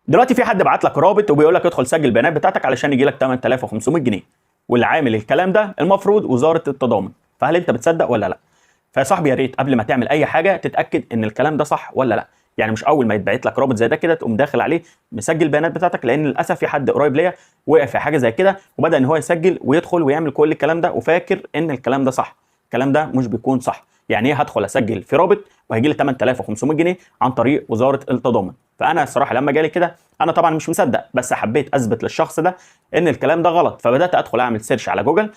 دلوقتي في حد بعت لك رابط وبيقول لك ادخل سجل البيانات بتاعتك علشان يجي لك 8500 جنيه، واللي عامل الكلام ده المفروض وزارة التضامن، فهل انت بتصدق ولا لا؟ فيا صاحبي يا ريت قبل ما تعمل اي حاجة تتاكد ان الكلام ده صح ولا لا. يعني مش اول ما يتبعت لك رابط زي ده كده تقوم داخل عليه مسجل البيانات بتاعتك، لان للاسف في حد قريب ليا وقع في حاجة زي كده وبدا ان هو يسجل ويدخل ويعمل كل الكلام ده وفاكر ان الكلام ده صح. الكلام ده مش بيكون صح. يعني ايه هدخل اسجل في رابط وهيجي لي 8500 جنيه عن طريق وزارة التضامن؟ فانا الصراحة لما جالي كده انا طبعا مش مصدق، بس حبيت اثبت للشخص ده ان الكلام ده غلط، فبدات ادخل اعمل search على جوجل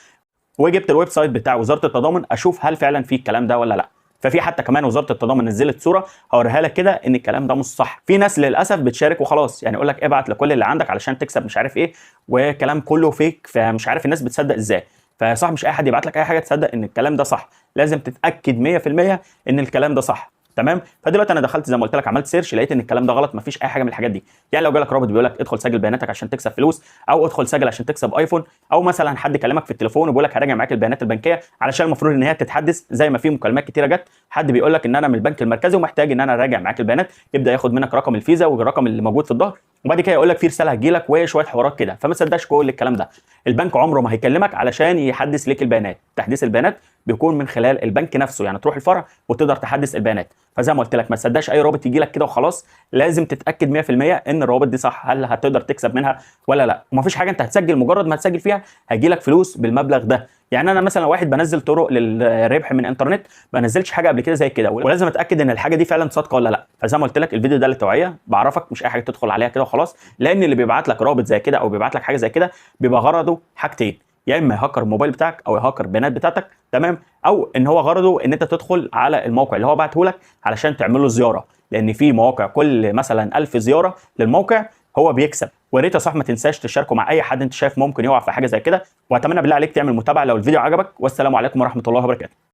وجبت ال website بتاع وزارة التضامن اشوف هل فعلا في الكلام ده ولا لا. ففي حتى كمان وزارة التضامن نزلت صوره هوريها لك كده ان الكلام ده مش صح. في ناس للاسف بتشارك وخلاص، يعني يقول لك ابعت لكل اللي عندك علشان تكسب مش عارف ايه، وكلام كله fake، فمش عارف الناس بتصدق ازاي. فصح مش اي حد يبعت لك اي حاجة تصدق ان الكلام ده صح، لازم تتاكد 100% ان الكلام ده صح. تمام؟ فدلوقتي انا دخلت زي ما قلت لك عملت search، لقيت ان الكلام ده غلط، مفيش اي حاجة من الحاجات دي. يعني لو جالك رابط بيقول لك ادخل سجل بياناتك عشان تكسب فلوس، او ادخل سجل عشان تكسب ايفون، او مثلا حد كلمك في التليفون وبيقول لك هراجع معاك البيانات البنكية علشان المفروض ان هي تتحدث، زي ما في مكالمات كتيرة جت حد بيقول لك ان انا من البنك المركزي ومحتاج ان انا اراجع معاك البيانات، يبدا ياخد منك رقم الفيزا والرقم اللي موجود في الظهر، وبعد كده يقول لك في رسالة هتجيلك وشوية حوارات كده. فما تصدقش كل الكلام ده، البنك عمره ما هيكلمك علشان يحدث لك البيانات. تحديث البيانات بيكون من خلال البنك نفسه، يعني تروح الفرع وتقدر تحدث البيانات. فزي ما قلت لك ما تصدقش اي رابط يجي لك كده وخلاص، لازم تتاكد 100% ان الروابط دي صح، هل هتقدر تكسب منها ولا لا. ومفيش حاجة انت هتسجل، مجرد ما هتسجل فيها هيجي لك فلوس بالمبلغ ده. يعني انا مثلا واحد بنزل طرق للربح من انترنت، ما نزلتش حاجة قبل كده زي كده، ولازم اتاكد ان الحاجة دي فعلا صادقة ولا لا. فزي ما قلت لك الفيديو ده للتوعية، بعرفك مش اي حاجة تدخل عليها كده وخلاص، لان اللي بيبعت لك رابط زي كده او بيبعت لك حاجة زي كده بيبقى غرضه حاجتين، يا اما يهكر الموبايل بتاعك او يهكر البيانات بتاعتك، تمام، او ان هو غرضه ان انت تدخل على الموقع اللي هو بعته لك علشان تعمل له زيارة، لان في مواقع كل مثلا 1000 زيارة للموقع هو بيكسب. ويا ريت يا صاحبي ما تنساش تشاركه مع اي حد انت شايف ممكن يقع في حاجة زي كده، واتمنى بالله عليك تعمل متابعه لو الفيديو عجبك، والسلام عليكم ورحمة الله وبركاته.